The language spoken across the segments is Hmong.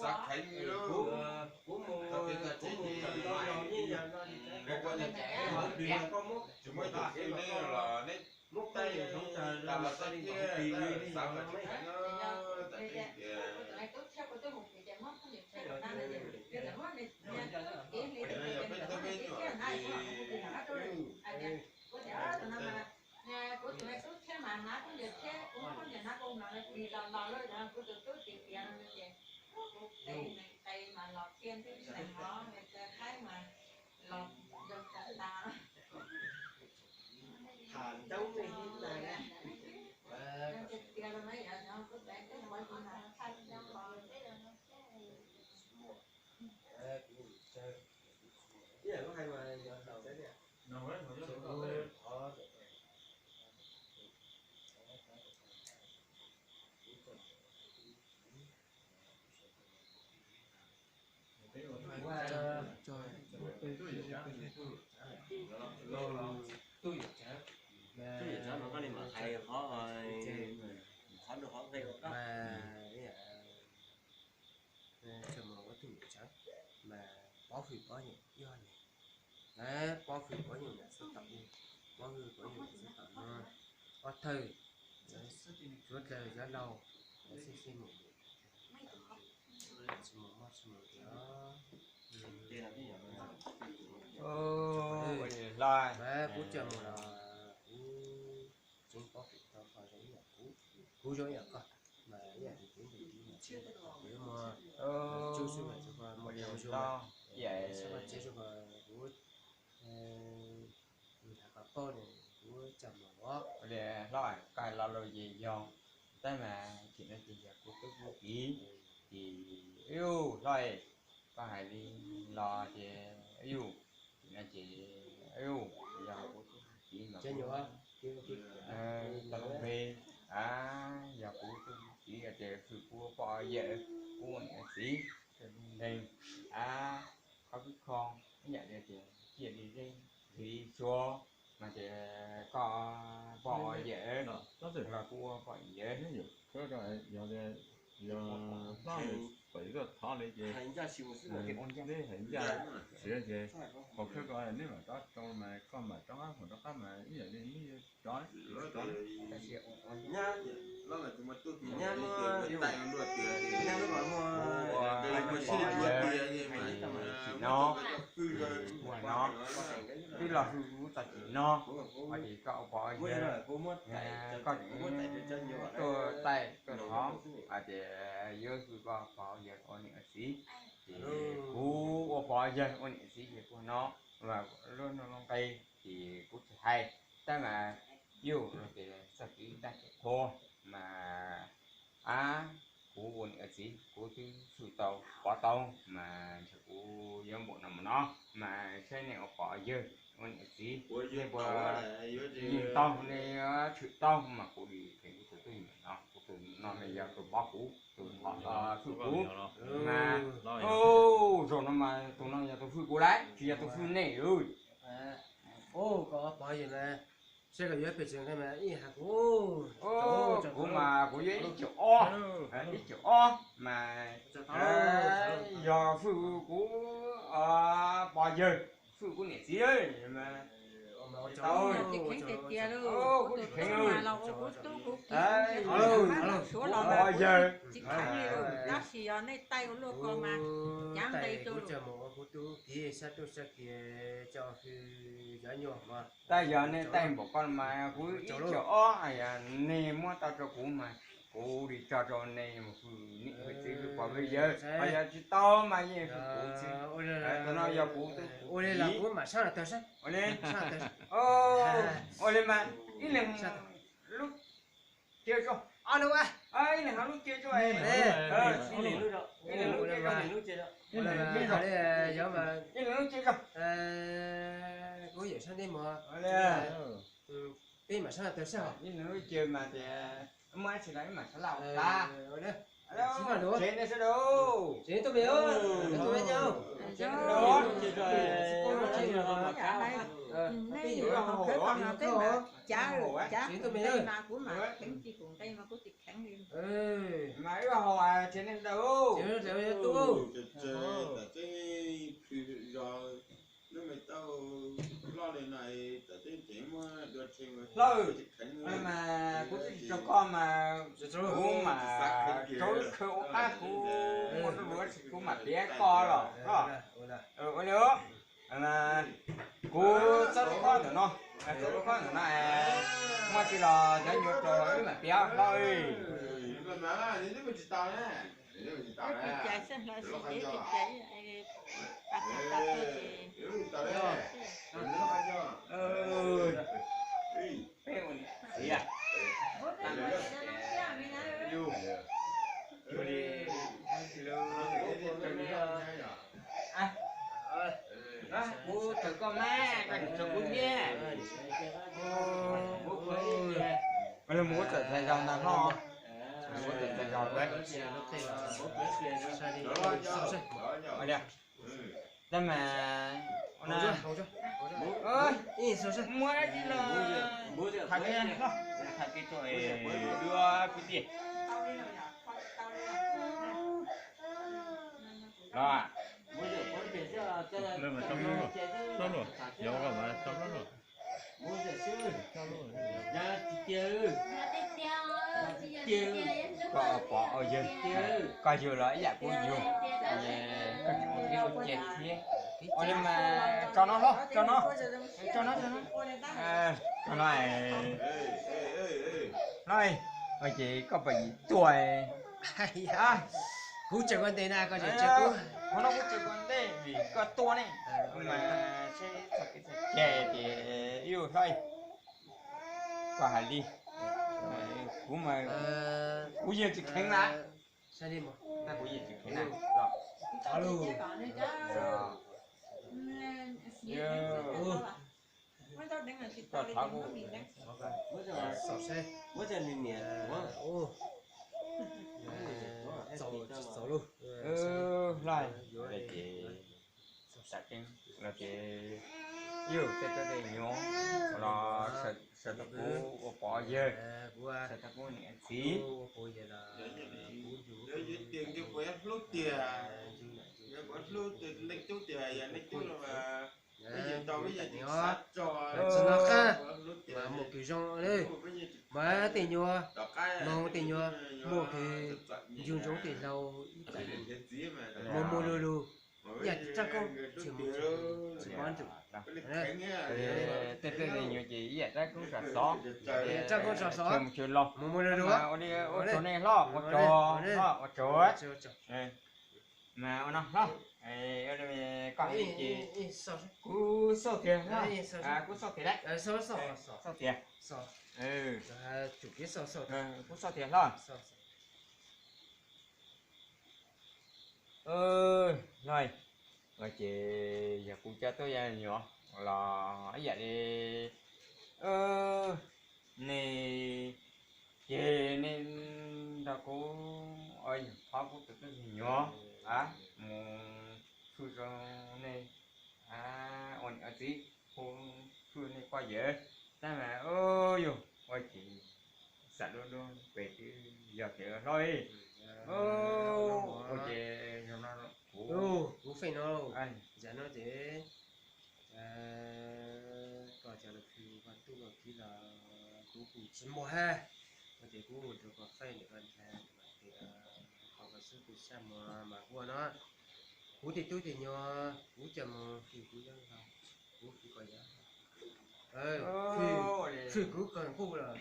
Xav khaiv nws lub, kuv mus, kuv mus kawm ntau los yeej yog no li, kuv ua li cas, tsis muaj ib tug xib neb los neb, muab tej hnub tag los xav tias xav los tsis khaiv no, tam sim tias, no yog peb tub peb nyuam ces, kuv tus me tub thiab mas hnav khaub ncaws thiab kuv muab khaub ncaws hnav kuv hnav plig los los lawm, kuv tus tub tias tias no ces kuv qe mas los tiag ntwb neeg hov, qe qaib mas los zoo tas tas. Tham ncoob me hib tas. Ib yam lub hais mas yog tau thiab tiag. Tub Yawm Tsab no koj li mam hais qhov, qhov rau qhov nqe mas, txawm mas ua Tub Yawm Tsab mas pob hwm pob nyuam yog ne, pob hwm pob nyuam xwb tom, pob hwm pob nyuam xwb tom no, ob thawj, suav dlawg cov laus, lawv xij xij mus, tsis mus mog tsis mus tiag. Hlob, kuv coj mus los kuv tseev pob hwm tau qhov zoo ib yam kuv, kuv zoo ib yam koj, mas ib yam kuv tus tij mas tseev kuv mus, tsuj xwb mas tsuj qhov mus zoo, tsuj qhov tsev tsuj qhov kuv hais kom paub ne, kuv coj mus os. Hlob, koj hais lo lus ces yog, tab mas thaum no ces yog kuv tub kuv kiv, ces, hlob, koj hais li los ces, thaum no ces, yog kuv tub kuv kiv mas, tau lub npe, a, yog kuv tub kuv kiv ces hwm kuv poj yawm, kuv niam txiv, nteeg, a, qhov khwb kho, ib yam li tias ciaj li zeb, hliv suav, mas ces koj poj yawm los kuv ua poj yawm. Yog li Yog hlob nws pem tuaj thov li ces neb hais ncaj siav ces qhov khawb ko neb mam rov rau mas koj mam rov qab mus rov qab mas ib yam li neb rov rov. Nyab, nyab, nyab, no, ua no, twb los hwj kuv txog tsis no, hais tias koj ua pog yawg, koj tuaj taij tuaj thov hais tias yuav hwj koj pog yawg ua niam ua txiv, ces kuv ua pog yawg ua niam txiv ces kuv no, lub no lub nqe ces kuv tsis hais, tab mas yuj los tias txoj kev tag kev qhua mas, a, kuv ua niam ua txiv kuv twb hwj tau pov tau, mas ntshe kuv yuav npaum no mus no, mas saib nej ua pog yawg ua niam txiv nej puas yeej tau, nej yuav tshwm tau mas kuv li pheej kuv tus twj ywm no, kuv tus no nws yog tus pov kuv, tus hwj kuv, mas zaum no mas tus no yog tus hwj kuv lawm tsis yog tus hwj nej. Koj pog yawg na, saib koj yuav pes tsawg nqe mas ib hais kuv. Kuv mas kuv yuav ib caum ob, ib caum ob mas yog hwj kuv pog yawg, hwj kuv niam txiv mas tsis kheev tiag tiag li, kuv tus tub mas los ua kuv tub kuv kiv, kuv pog yawg tsis kheev li, tab sis yog nej taij ua luaj ko mas cav nqe rau kuv tub kiv sab tub sab kiv coj hwj cov nyuag mas. Tab yog nej taij npaum ko mas kuv ib caum ob, nej muab tau rau kuv mas kuv li tso rau nej mus hwj niam hwj txiv hwj pog hwj yawg, ho yog tsis tau mas yeej hwj kuv xwb. Tus no yog kuv tub kuv kiv. Ua li, ua li mas ib leeg lub cia tso, ib leeg ho lub cia tso, ib leeg lub cia tso, ib leeg lub cia tso. Peb mam sab tawg sab hos, ib leeg lub cia mas tias muaj dab tsi los ib mam sab laj tas. Tsev nej sawv daws, tsev tuaj me, tsev tuaj me, mas wb haus tsev nej sawv daws. Hlawj, mas kuv twb tsis tso koj mas, kuv mas tso wb khw ua qab kuv muaj lub luv tsis kuv mam piav koj los koj. Ua li, kuv txob lub khob ntawm no, txob lub khob ntawm no, muaj tsi los cov nyuam rau wb mam piav hlawj. Kuv txawm koj mas koj tseem txawm kuv thiab. Mus ua txawm txais zog ntag hlo, mus ua txawm txais zog lawm. Tab mas muaj dab tsi los tham kiag, tham kiag tso, dua kwv tij los. Koj pog au yawg, koj yug los ib yam kuv yug, koj tseem ua tib ua ce thiab. Ua li mas tso no hlob, tso no, tso no, tso no, tso no. Hlob, ces koj pom yim tuaj. Kuv tseem ua ntej na, koj tseem tseem kuv. Qhov no kuv tseem ua ntej vim koj tuaj ne. Mas seb txog kev txog cai ces ib ua hlob, koj hais li. Kuv mas kuv yeej tsis kheev na. Kuv yeej tsis kheev na. Koj thov kuv, hlob, ces sam keeb los ces Yog tej tub tej nyuam los sawv tau kuv ua pog yawg, sawv tau kuv niam txiv. Hlub tiag, hlub tiag, leej tub tiag, yog leej tub los mas tsis noj qab, mas muaj kws zoo, mas tej nyuam, moog tej nyuam muaj kws ncu ntsoov tej laug ib tag, muaj muaj lug lug, ib yam raj koob tsis mob ntsum. Tej peb nyuam ces ib yam raj koob tsom xov, raj koob tsom xov, mus tsis los, muaj muaj lug lug, ua tsaug nej hlob, ua tsaug hlob, ua tsaug. Mas ua no hlob, koj ces kuv xauj tiag hlob, kuv xauj tiag lawm, xauj tiag, kuv xauj tiag hlob. Hlob, ces yog kuv cov tub cov nyuam los ib yam li nej, ces nej nrog kuv, yog qhov kuv tus tub tus nyuam mus txhua zoo nej ua niam ua txiv, hu txhua nej pog yawg, tab mas yog ua ces xam lub lub pem twb yog kev hlob. Ua ces kuv, kuv feem no, yam no ces koj cov lus khw koj tub koj kiv los kuv kuj tsis muaj hab, ua ces kuv mus rau koj feem ntawm koj ntag, tias qhov koj xub koj sab mus mas ua no, kuv tej tub tej nyuam kuv coj mus hwm kuv yawg laus, kuv hwm koj yawg, hwm kuv kawg nquj los,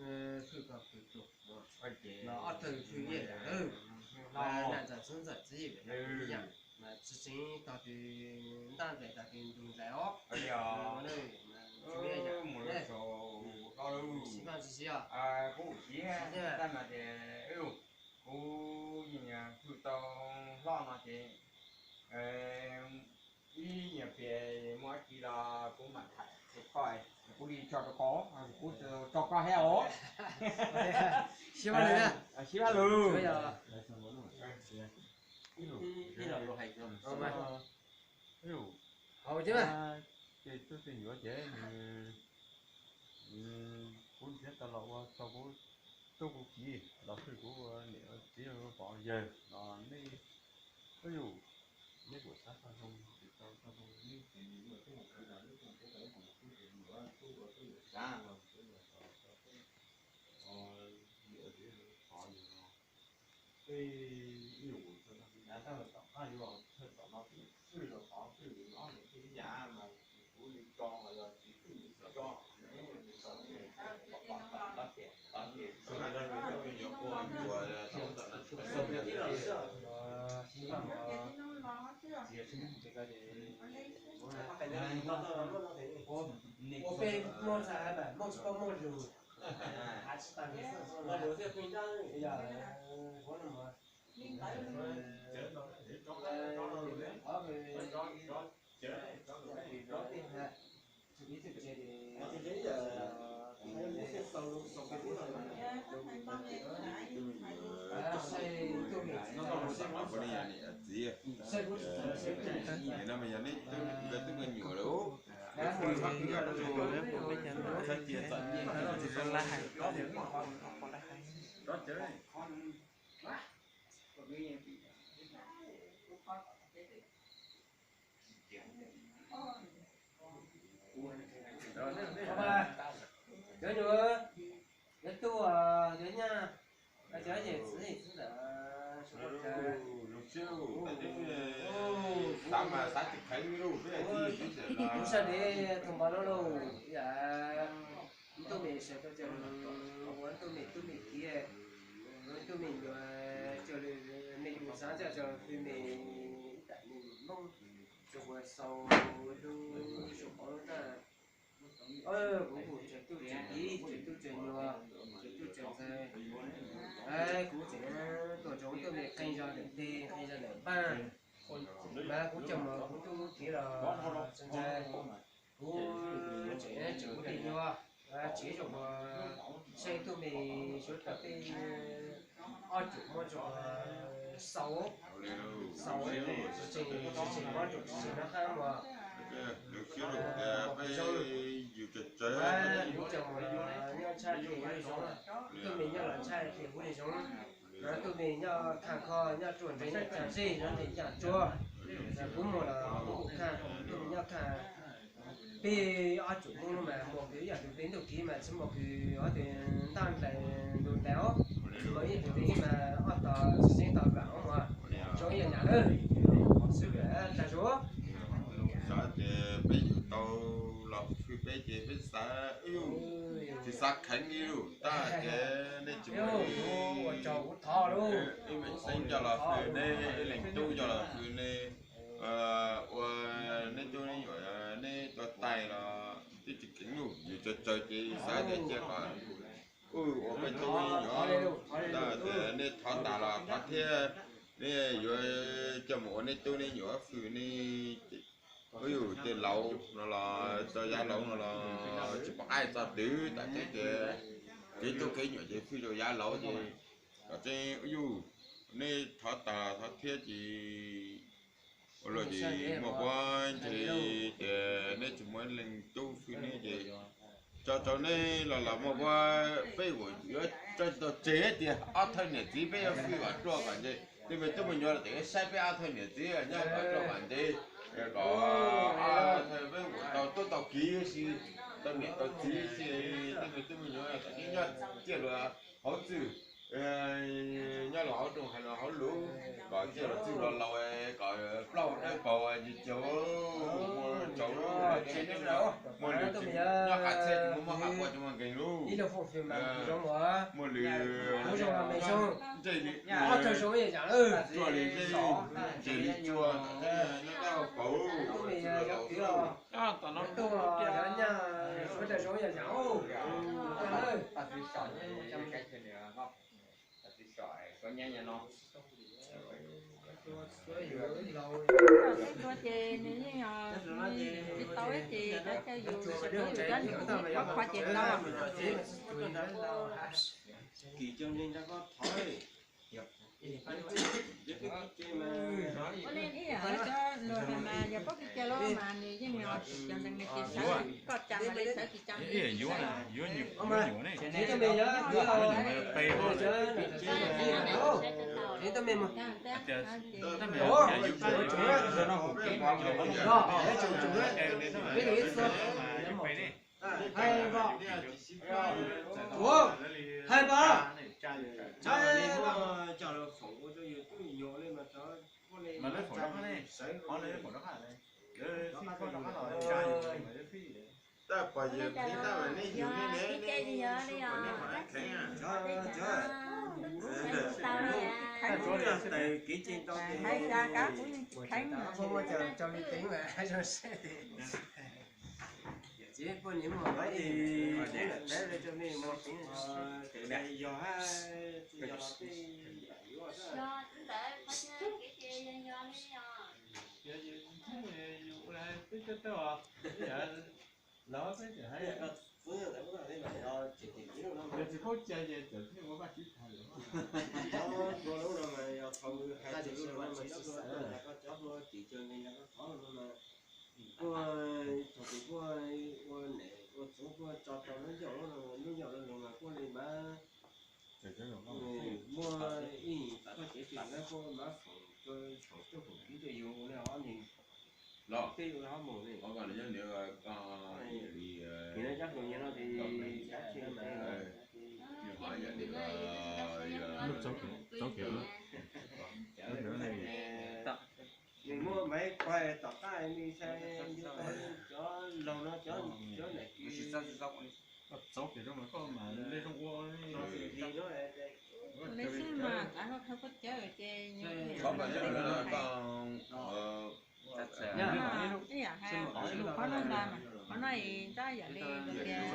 hwm koj kawg tuag, los ob tug hwm ib yam, mas nam ntxawm txiv ntxawm txiv ib yam, mas tsis tseev tog twg ntab ntais tog twg ntug ntais os. Sib npaj tsis sib os. Kuv, kuv tau hlob no ces ib nyuag pliag muaj dab tsi los kuv mam tham rau koj, kuv li tso rau koj, kuv tso koj thiab os. Sib Vaj Lug, sib Vaj Lug. Ces tub tej nyuam ces nws, kuv nrhiav tau los ua tau kuv tub kuv kiv los hwm kuv niam txiv pog yawg los nej, yus, nej kuj xav tau zoo, tsis tau tau zoo, nej ces nws ua tub ua kiv los nej kuj nrhiav tau ib tug tub ces nws ua tub ua tub yuav xav los tub ua tau tau tub niam txiv pog yawg los. Tej yus txog tag kis tom qab yuav thawj tom no twb hwj los qhov twj yus ob niam tij ib yam mas kuv li tso los yog tsis twj yus tsis tso. Ua peb muaj txag mas muaj tsis paub muaj lus, hais tsis tag li xwb. Yog, ua no mas, Cov nyuam, cov tub, cov nyab, cov yawm txiv txiv ntxawm, xav mas xav tsis kheev li lauj, kuv sab ntev thaum npaj no lauj, yam tub me sawv tau cov, ua tub me tub me kiv, ua tub me nyuam, cov me nyuam xav coj cov tub me ib tam me Hmoob, cov uas sau lub suab qhov lub tag. Kuv kuj tseem tub tseem kiv, tseem tub tseem nyuam, tseem tub tseem ntxawg. Kuv tseem tuaj tso tub me qee zog ntawm teg qee zog ntawm npaj, mas kuv coj mus kuv tub kiv los tsis ntxawg. Kuv tseem tseem kuv tej nyuam, tseem zoo ua saib tub me suav tawm peb ob cum muab tso sau, sau tsis tseem tsis tseem muab tso tsis tseem noj qab mus. Lub siab lug tias peb yug tsawg tsawg, tus me nyob los ntshai ces hu li zoo, tus me nyob los ntshai ces hu li zoo, tus me nyob khaj kho nyob ruam ntev nyob tag zej no ces yam tsuag, kuv muag los kuv khaj, tus me nyob khaj. Peb ob tsoom Hmoob no mas muaj kws ib yam li peb ntuj kiv mas tsis muaj kws ob tug ntaj nplaim ntug ntais os, tsis muaj ib tug peb mas ob tog tsis seeb tog vam os, zoo ib yam yam lawm, sib pem tag zoo. Xav tias peb yug tau los fwj peb ces peb xav, tsis xav kheev li lawm, tab tias nej tsis muaj ib meem xeeb coj los fwj nej, ib leeg tub coj los fwj nej, ua neb tub neb nyuam neb tua tais los twb tsis kheev lawm, yus tsawg tsawg ces xav tias cia kom ua peb tub peb nyuam, tab tias nej thov tas los thov thiab, nej yuav coj mus ua neb tub neb nyuam fwj nej, ua yus tej laus no los txog yav laus no los tsis pom qab txog twg, tam tseeb tias kev tub kev nyuam ces fwj rau yav laus ces kom tseeb ua yus, nej thov tas thov thiab ces ua luaj ces muaj puab ntshe tias neb tsis muaj ib leeg tub fwj neb ces tso rau neb los los muaj puab, peb ua yuav tso tsis tau tseg tias ob thawj niam txiv peb yuav fwj kom ruaj kom ntev, tej me tub me nyuam los tseem saib peb ob thawj niam txiv nyob kom ruaj kom ntev, kom ob thawj peb ua tau tub tau kiv si, tau niam tau txiv si, tej me tub me nyuam kom nyob ciaj luag hauv txwj, nyob luag hauv nroog hais luag hauv lus, kom ciaj luag txwj luag laus, kom plaub dawb paug ntsis caug, muaj tsaus, muaj lwm nyob qab txhia ces muaj muaj qab quaj ces muaj nkeeg lub, muaj lwm ntsej li, ruaj li ntsej, ntseg li ruaj, nyob qab paug, txwj luag laus xwb. Ces nws yeej tsis tau ib ces cov chaw yus sawv daws yus cov niam txiv qhov qhov ces tau. Ua li ib yam li cov luag hais mas yog paub kev cai los mas nws yeej cov ntees nws ces sawv koj cas mas li sawv tsis cas mas li sawv. Hais npawg, txhob coj los foom ua rau yus tub yus nyuam li mas txhob ua li mas lawv foom rov qab ne, qhov lawv foom rov qab ne, lawv fij koj rov qab los tsa yus mas lawv fij. Tab pom yus kheev tab mas neb yug neb ne, neb tsis pom neb qhov kheev. Txawm kev cai tau ces hais tsa kab kuv yeej tsis kheev. Txiv poj niam muaj qhov ib, yog hab yog los tej yam yuav. Los peb tseem hais, yog tsis paub cai ces txawm pheej ua Vajtswv thaiv lawm. Cov dua lub no mas yog thaum hais txog lub no mas cov dua tuaj nrog koj cov dua tim cag nqi nrog koj thov no mas, kuj thaum twg kuj ua niam ua txiv kuj tso tau lub ncauj lub no, lub ncauj lub no mas kuj li mas muaj ib txoj kev twg na kuj mas foom, foom coj foom kib rau yus ua li ob nig los tej ua ob mus li. Nim no cov foom nyiam no ces kav tsij mas nws muaj maiv kuav tom qab li sai cov laug no cov, cov niam txiv. Li xwb mas kav hau thawj koj cawv ces ib yam hais qhov no ntag mas qhov no ib ntab yam li tias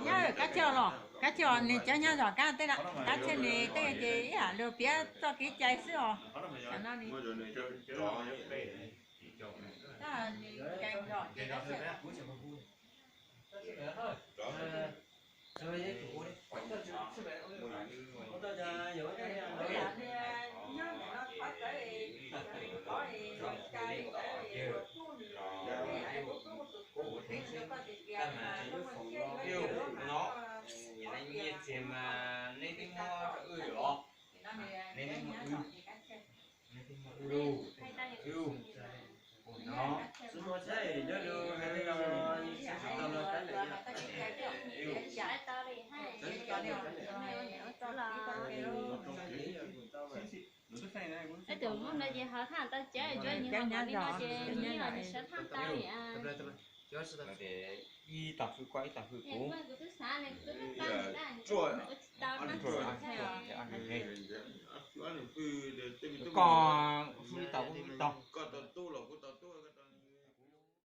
nyob kab chaw los kab chaw nws cov nyob zos kab tej, kab chaw nws tej ces ib yam li piav txoj kev cai xwb os. Tam no nws cai zos ces kab chaw. Nyiam txiag mas neb twb muab rau wb os. Neb twb muab wb, neb twb muab wb, wb, no. Tus muab no ces ho thaj tau cawv, cov nyob li no ces nyob sawv thaj tau li. Ib tag hwj koj ib tag hwj kuv. Koj